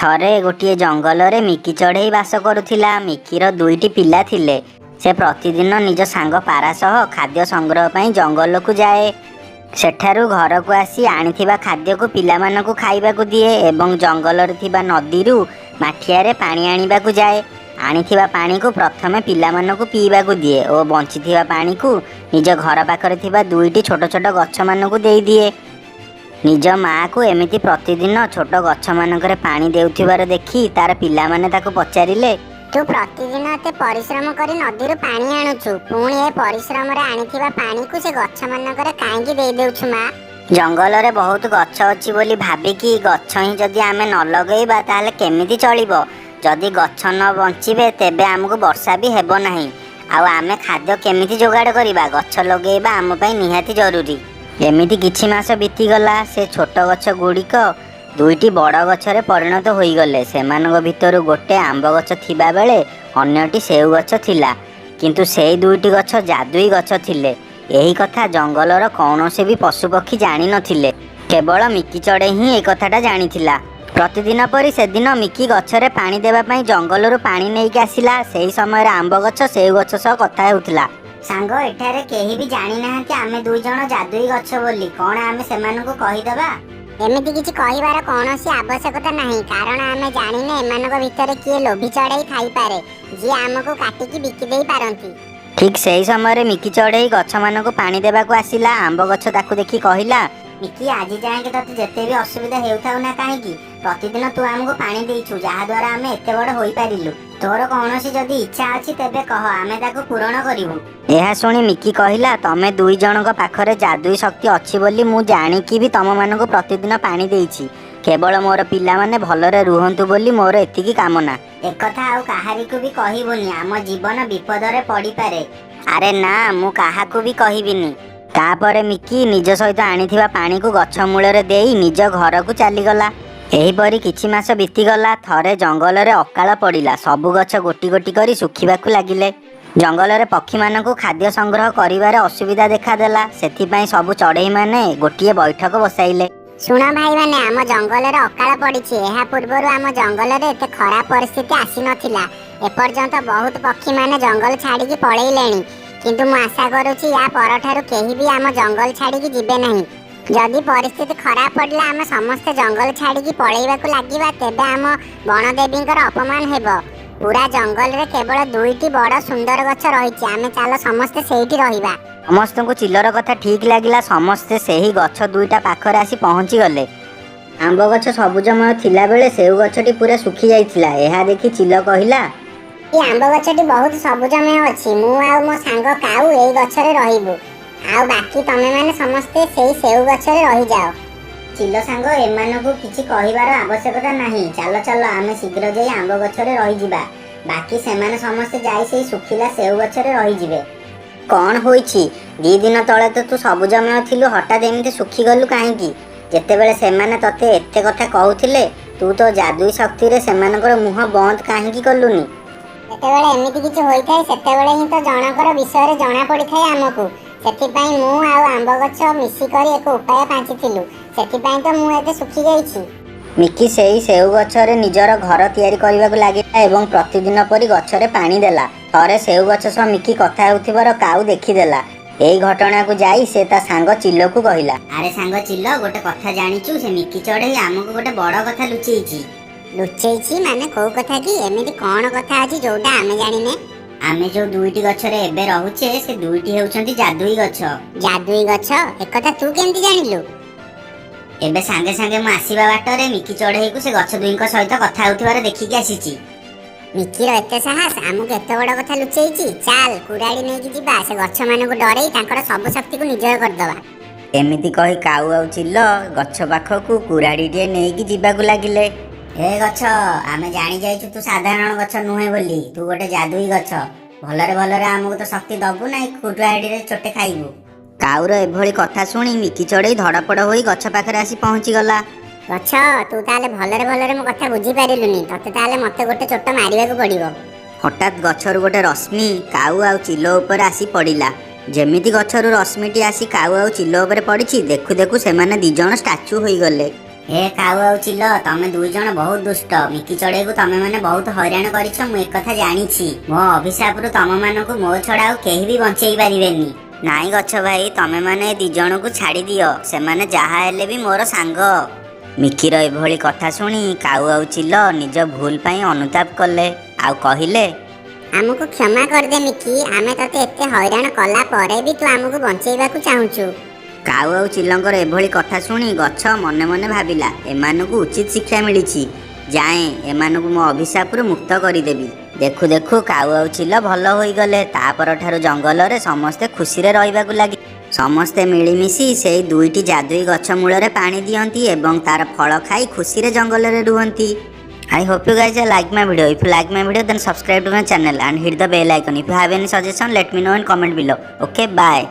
ଥରେ ଗୋଟିଏ ଜଙ୍ଗଲରେ ମିକି ଚଢ଼େଇ ବାସ କରୁଥିଲା। ମିକିର ଦୁଇଟି ପିଲା ଥିଲେ। ସେ ପ୍ରତିଦିନ ନିଜ ସାଙ୍ଗ ପାରା ସହ ଖାଦ୍ୟ ସଂଗ୍ରହ ପାଇଁ ଜଙ୍ଗଲକୁ ଯାଏ। ସେଠାରୁ ଘରକୁ ଆସି ଆଣିଥିବା ଖାଦ୍ୟକୁ ପିଲାମାନଙ୍କୁ ଖାଇବାକୁ ଦିଏ ଏବଂ ଜଙ୍ଗଲରେ ଥିବା ନଦୀରୁ ମାଠିଆରେ ପାଣି ଆଣିବାକୁ ଯାଏ। ଆଣିଥିବା ପାଣିକୁ ପ୍ରଥମେ ପିଲାମାନଙ୍କୁ ପିଇବାକୁ ଦିଏ ଓ ବଞ୍ଚିଥିବା ପାଣିକୁ ନିଜ ଘର ପାଖରେ ଥିବା ଦୁଇଟି ଛୋଟ ଛୋଟ ଗଛମାନଙ୍କୁ ଦେଇଦିଏ। ନିଜ ମାଆକୁ ଏମିତି ପ୍ରତିଦିନ ଛୋଟ ଗଛମାନଙ୍କରେ ପାଣି ଦେଉଥିବାର ଦେଖି ତାର ପିଲାମାନେ ତାକୁ ପଚାରିଲେ, ତୁ ପ୍ରତିଦିନ ଏତେ ପରିଶ୍ରମ କରି ନଦୀରୁ ପାଣି ଆଣୁଛୁ, ପୁଣି ଏ ପରିଶ୍ରମରେ ଆଣିଥିବା ପାଣିକୁ ସେ ଗଛମାନଙ୍କରେ କାହିଁକି ଦେଇ ଦେଉଛୁ ମା? ଜଙ୍ଗଲରେ ବହୁତ ଗଛ ଅଛି ବୋଲି ଭାବିକି ଗଛ ହିଁ ଯଦି ଆମେ ନ ଲଗେଇବା, ତାହେଲେ କେମିତି ଚଳିବ? ଯଦି ଗଛ ନ ବଞ୍ଚିବେ, ତେବେ ଆମକୁ ବର୍ଷା ବି ହେବ ନାହିଁ ଆଉ ଆମେ ଖାଦ୍ୟ କେମିତି ଯୋଗାଡ଼ କରିବା? ଗଛ ଲଗେଇବା ଆମ ପାଇଁ ନିହାତି ଜରୁରୀ। ଏମିତି କିଛି ମାସ ବିତିଗଲା। ସେ ଛୋଟ ଗଛ ଗୁଡ଼ିକ ଦୁଇଟି ବଡ଼ ଗଛରେ ପରିଣତ ହୋଇଗଲେ। ସେମାନଙ୍କ ଭିତରୁ ଗୋଟେ ଆମ୍ବ ଗଛ ଥିବାବେଳେ ଅନ୍ୟଟି ସେଉ ଗଛ ଥିଲା। କିନ୍ତୁ ସେଇ ଦୁଇଟି ଗଛ ଯାଦୁଇ ଗଛ ଥିଲେ, ଏହି କଥା ଜଙ୍ଗଲର କୌଣସି ବି ପଶୁପକ୍ଷୀ ଜାଣିନଥିଲେ। କେବଳ ମିକି ଚଢ଼େଇ ହିଁ ଏ କଥାଟା ଜାଣିଥିଲା। ପ୍ରତିଦିନ ପରି ସେଦିନ ମିକି ଗଛରେ ପାଣି ଦେବା ପାଇଁ ଜଙ୍ଗଲରୁ ପାଣି ନେଇକି ଆସିଲା। ସେହି ସମୟରେ ଆମ୍ବ ଗଛ ସେଉ ଗଛ ସହ କଥା ହେଉଥିଲା। ସାଙ୍ଗ, ଏଠାରେ କେହି ବି ଜାଣିନାହାନ୍ତି ଆମେ ଦୁଇ ଜଣ ଯାଦୁଇ ଗଛ ବୋଲି। କଣ ଆମେ ସେମାନଙ୍କୁ କହିଦେବା? ଏମିତି କିଛି କହିବାର କୌଣସି ଆବଶ୍ୟକତା ନାହିଁ, କାରଣ ଆମେ ଜାଣିନେ ଏମାନଙ୍କ ଭିତରେ କିଏ ଲୋଭୀ ଚଢ଼େଇ ଥାଇପାରେ, ଯିଏ ଆମକୁ କାଟିକି ବିକି ଦେଇ ପାରନ୍ତି। ଠିକ୍ ସେହି ସମୟରେ ମିକି ଚଢ଼େଇ ଗଛମାନଙ୍କୁ ପାଣି ଦେବାକୁ ଆସିଲା। ଆମ୍ବ ଗଛ ତାକୁ ଦେଖି କହିଲା, ମିକି, ଆଜି ଯାଏଁକେ ତତେ ଯେତେ ବି ଅସୁବିଧା ହେଉଥାଉ ନା କାହିଁକି, ପ୍ରତିଦିନ ତୁ ଆମକୁ ପାଣି ଦେଇଛୁ, ଯାହାଦ୍ୱାରା ଆମେ ଏତେ ବଡ଼ ହୋଇପାରିଲୁ। ତୋର କୌଣସି ଯଦି ଇଚ୍ଛା ଅଛି, ତେବେ କହ, ଆମେ ତାକୁ ପୂରଣ କରିବୁ। ଏହା ଶୁଣି ମିକି କହିଲା, ତମେ ଦୁଇ ଜଣଙ୍କ ପାଖରେ ଯାଦୁଇ ଶକ୍ତି ଅଛି ବୋଲି ମୁଁ ଜାଣିକି ବି ତମମାନଙ୍କୁ ପ୍ରତିଦିନ ପାଣି ଦେଇଛି। କେବଳ ମୋର ପିଲାମାନେ ଭଲରେ ରୁହନ୍ତୁ ବୋଲି ମୋର ଏତିକି କାମନା। ଏକଥା ଆଉ କାହାରିକୁ ବି କହିବୁନି, ଆମ ଜୀବନ ବିପଦରେ ପଡ଼ିପାରେ। ଆରେ ନା, ମୁଁ କାହାକୁ ବି କହିବିନି। ତାପରେ ମିକି ନିଜ ସହିତ ଆଣିଥିବା ପାଣିକୁ ଗଛ ମୂଳରେ ଦେଇ ନିଜ ଘରକୁ ଚାଲିଗଲା। ଏହିପରି କିଛି ମାସ ବିତିଗଲା। ଥରେ ଜଙ୍ଗଲରେ ଅକାଳ ପଡ଼ିଲା। ସବୁ ଗଛ ଗୋଟି ଗୋଟି କରି ଶୁଖିବାକୁ ଲାଗିଲେ। ଜଙ୍ଗଲରେ ପକ୍ଷୀମାନଙ୍କୁ ଖାଦ୍ୟ ସଂଗ୍ରହ କରିବାରେ ଅସୁବିଧା ଦେଖାଦେଲା। ସେଥିପାଇଁ ସବୁ ଚଢ଼େଇମାନେ ଗୋଟିଏ ବୈଠକ ବସାଇଲେ। ଶୁଣ ଭାଇମାନେ, ଆମ ଜଙ୍ଗଲରେ ଅକାଳ ପଡ଼ିଛି। ଏହା ପୂର୍ବରୁ ଆମ ଜଙ୍ଗଲରେ ଏତେ ଖରାପ ପରିସ୍ଥିତି ଆସିନଥିଲା। ଏପର୍ଯ୍ୟନ୍ତ ବହୁତ ପକ୍ଷୀମାନେ ଜଙ୍ଗଲ ଛାଡ଼ିକି ପଳେଇଲେଣି, କିନ୍ତୁ ମୁଁ ଆଶା କରୁଛି ୟା ପରଠାରୁ କେହି ବି ଆମ ଜଙ୍ଗଲ ଛାଡ଼ିକି ଯିବେ ନାହିଁ। ଯଦି ପରିସ୍ଥିତି ଖରାପ ପଡ଼ିଲା, ଆମେ ସମସ୍ତେ ଜଙ୍ଗଲ ଛାଡ଼ିକି ପଳେଇବାକୁ ଲାଗିବା, ତେବେ ଆମ ବଣଦେବୀଙ୍କର ଅପମାନ ହେବ। ପୁରା ଜଙ୍ଗଲରେ କେବଳ ଦୁଇଟି ବଡ଼ ସୁନ୍ଦର ଗଛ ରହିଛି। ଆମେ ଚାଲ ସମସ୍ତେ ସେଇଠି ରହିବା। ସମସ୍ତଙ୍କୁ ଚିଲର କଥା ଠିକ୍ ଲାଗିଲା। ସମସ୍ତେ ସେହି ଗଛ ଦୁଇଟା ପାଖରେ ଆସି ପହଞ୍ଚିଗଲେ। ଆମ୍ବ ଗଛ ସବୁଜମୟ ଥିଲାବେଳେ ସେଉ ଗଛଟି ପୁରା ଶୁଖି ଯାଇଥିଲା। ଏହା ଦେଖି ଚିଲ କହିଲା, ଏ ଆମ୍ବ ଗଛଟି ବହୁତ ସବୁଜମୟ ଅଛି। ମୁଁ ଆଉ ମୋ ସାଙ୍ଗ କାଉ ଏଇ ଗଛରେ ରହିବୁ, ଆଉ ବାକି ତମେମାନେ ସମସ୍ତେ ସେଇ ସେଉ ଗଛରେ ରହିଯାଅ। ଚିଲ ସାଙ୍ଗ, ଏମାନଙ୍କୁ କିଛି କହିବାର ଆବଶ୍ୟକତା ନାହିଁ। ଚାଲ ଚାଲ, ଆମେ ଶୀଘ୍ର ଯାଇ ଆମ୍ବ ଗଛରେ ରହିଯିବା। ବାକି ସେମାନେ ସମସ୍ତେ ଯାଇ ସେଇ ଶୁଖିଲା ସେଉ ଗଛରେ ରହିଯିବେ। କଣ ହୋଇଛି? 2 ଦିନ ତଳେ ତ ତୁ ସବୁଜମୟ ଥିଲୁ, ହଠାତ୍ ଏମିତି ଶୁଖିଗଲୁ କାହିଁକି? ଯେତେବେଳେ ସେମାନେ ତତେ ଏତେ କଥା କହୁଥିଲେ, ତୁ ତୋ ଯାଦୁଇ ଶକ୍ତିରେ ସେମାନଙ୍କର ମୁହଁ ବନ୍ଦ କାହିଁକି କଲୁନି? ଯେତେବେଳେ ଏମିତି କିଛି ହୋଇଥାଏ, ସେତେବେଳେ ହିଁ ତ ଜଣଙ୍କର ବିଷୟରେ ଜଣା ପଡ଼ିଥାଏ ଆମକୁ। ସେଥିପାଇଁ ମୁଁ ଆଉ ଆମ୍ବ ଗଛ ମିଶିକରି ଏକ ଉପାୟ ପାଞ୍ଚିଥିଲୁ। ସେଥିପାଇଁ ତ ମୁଁ ଏତେ ଶୁଖି ଯାଇଛି। ମିକି ସେଇ ସେଉ ଗଛରେ ନିଜର ଘର ତିଆରି କରିବାକୁ ଲାଗିଲା ଏବଂ ପ୍ରତିଦିନ ପରି ଗଛରେ ପାଣି ଦେଲା। ଥରେ ସେଉ ଗଛ ସହ ମିକି କଥା ହେଉଥିବାର କାଉ ଦେଖିଦେଲା। ଏଇ ଘଟଣାକୁ ଯାଇ ସେ ତା ସାଙ୍ଗ ଚିଲକୁ କହିଲା, ଆରେ ସାଙ୍ଗ ଚିଲ, ଗୋଟେ କଥା ଜାଣିଛୁ? ସେ ମିକି ଚଢ଼େଇ ଆମକୁ ଗୋଟେ ବଡ଼ କଥା ଲୁଚେଇଛି। ଲୁଚେଇଛି ମାନେ କୋଉ କଥା କି? ଏମିତି କଣ କଥା ଅଛି ଯୋଉଟା ଆମେ ଜାଣିନେ? ଆମେ ଯୋଉ ଦୁଇଟି ଗଛରେ ଏବେ ରହୁଛେ, ସେ ଦୁଇଟି ହେଉଛନ୍ତି ଯାଦୁଇ ଗଛ। ଯାଦୁଇ ଗଛ? ଏକଥା ତୁ କେମିତି ଜାଣିଲୁ? ଏବେ ସାଙ୍ଗେ ସାଙ୍ଗେ ମୁଁ ଆସିବା ବାଟରେ ମିକି ଚଢ଼େଇକୁ ସେ ଗଛ ଦୁଇଙ୍କ ସହିତ କଥା ହେଉଥିବାର ଦେଖିକି ଆସିଛି। ମିକିର ଏତେ ସାହସ, ଆମକୁ ଏତେ ବଡ଼ କଥା ଲୁଚେଇଛି। ଚାଲ, କୁରାଡ଼ି ନେଇକି ଯିବା, ସେ ଗଛମାନଙ୍କୁ ଡରେଇ ତାଙ୍କର ସବୁ ଶକ୍ତିକୁ ନିଜର କରିଦବା। ଏମିତି କହି କାଉ ଆଉ ଚିଲ ଗଛ ପାଖକୁ କୁରାଢ଼ିଟିଏ ନେଇକି ଯିବାକୁ ଲାଗିଲେ। ହେ ଗଛ, ଆମେ ଜାଣି ଯାଇଛୁ ତୁ ସାଧାରଣ ଗଛ ନୁହେଁ ବୋଲି, ତୁ ଗୋଟେ ଯାଦୁଇ ଗଛ। ଭଲରେ ଭଲରେ ଆମକୁ ତ ଶକ୍ତି ଦବୁ ନା ଏଇ କୁରାଢ଼ିରେ ଚୋଟେ ଖାଇବୁ? କାଉର ଏଭଳି କଥା ଶୁଣି ମିକି ଚଢ଼େଇ ଧଡ଼ପଡ଼ ହୋଇ ଗଛ ପାଖରେ ଆସି ପହଞ୍ଚିଗଲା। ଗଛ, ତୁ ତାହେଲେ ଭଲରେ ଭଲରେ ମୋ କଥା ବୁଝିପାରିଲୁନି। ତତେ ତାହେଲେ ମତେ ଗୋଟେ ଚୋଟ ମାରିବାକୁ ପଡ଼ିବ। ହଠାତ୍ ଗଛରୁ ଗୋଟେ ରଶ୍ମି କାଉ ଆଉ ଚିଲ ଉପରେ ଆସି ପଡ଼ିଲା। ଯେମିତି ଗଛରୁ ରଶ୍ମିଟି ଆସି କାଉ ଆଉ ଚିଲ ଉପରେ ପଡ଼ିଛି, ଦେଖୁ ଦେଖୁ ସେମାନେ ଦି ଜଣ ଷ୍ଟାଚୁ ହୋଇଗଲେ। ହେ କାଉ ଆଉ ଚିଲ, ତମେ ଦୁଇ ଜଣ ବହୁତ ଦୁଷ୍ଟ। ମିକି ଚଢେଇକୁ ତମେ ମାନେ ବହୁତ ହଇରାଣ କରିଛ, ମୁଁ ଏକଥା ଜାଣିଛି। ମୋ ଅଭିଶାପରୁ ତମ ମାନଙ୍କୁ ମୋ ଛଡା ଆଉ କେହି ବି ବଞ୍ଚେଇ ପାରିବେନି। ନାଇଁ ଗଛ ଭାଇ, ତମେ ମାନେ ଏ ଦି ଜଣଙ୍କୁ ଛାଡି ଦିଅ। ସେମାନେ ଯାହା ହେଲେ ବି ମୋର ସାଙ୍ଗ। ମିକିର ଏଭଳି କଥା ଶୁଣି କାଉ ଆଉ ଚିଲ ନିଜ ଭୁଲ ପାଇଁ ଅନୁତାପ କଲେ ଆଉ କହିଲେ, ଆମକୁ କ୍ଷମା କରିଦେ ମିକି। ଆମେ ତତେ ଏତେ ହଇରାଣ କଲା ପରେ ବି ତୁ ଆମକୁ ବଞ୍ଚେଇବାକୁ ଚାହୁଁଛୁ। କାଉ ଆଉ ଚିଲଙ୍କର ଏଭଳି କଥା ଶୁଣି ଗଛ ମନେ ମନେ ଭାବିଲା, ଏମାନଙ୍କୁ ଉଚିତ ଶିକ୍ଷା ମିଳିଛି। ଯାଏଁ, ଏମାନଙ୍କୁ ମୋ ଅଭିଶାପରୁ ମୁକ୍ତ କରିଦେବି। ଦେଖୁ ଦେଖୁ କାଉ ଆଉ ଚିଲ ଭଲ ହୋଇଗଲେ। ତା ପରଠାରୁ ଜଙ୍ଗଲରେ ସମସ୍ତେ ଖୁସିରେ ରହିବାକୁ ଲାଗି ସମସ୍ତେ ମିଳିମିଶି ସେଇ ଦୁଇଟି ଯାଦୁଇ ଗଛ ମୂଳରେ ପାଣି ଦିଅନ୍ତି ଏବଂ ତାର ଫଳ ଖାଇ ଖୁସିରେ ଜଙ୍ଗଲରେ ରୁହନ୍ତି। I hope you guys like my video. If you like my video, then subscribe to my channel and hit the bell icon. If you have any suggestion, let me know in comment below. Okay, bye.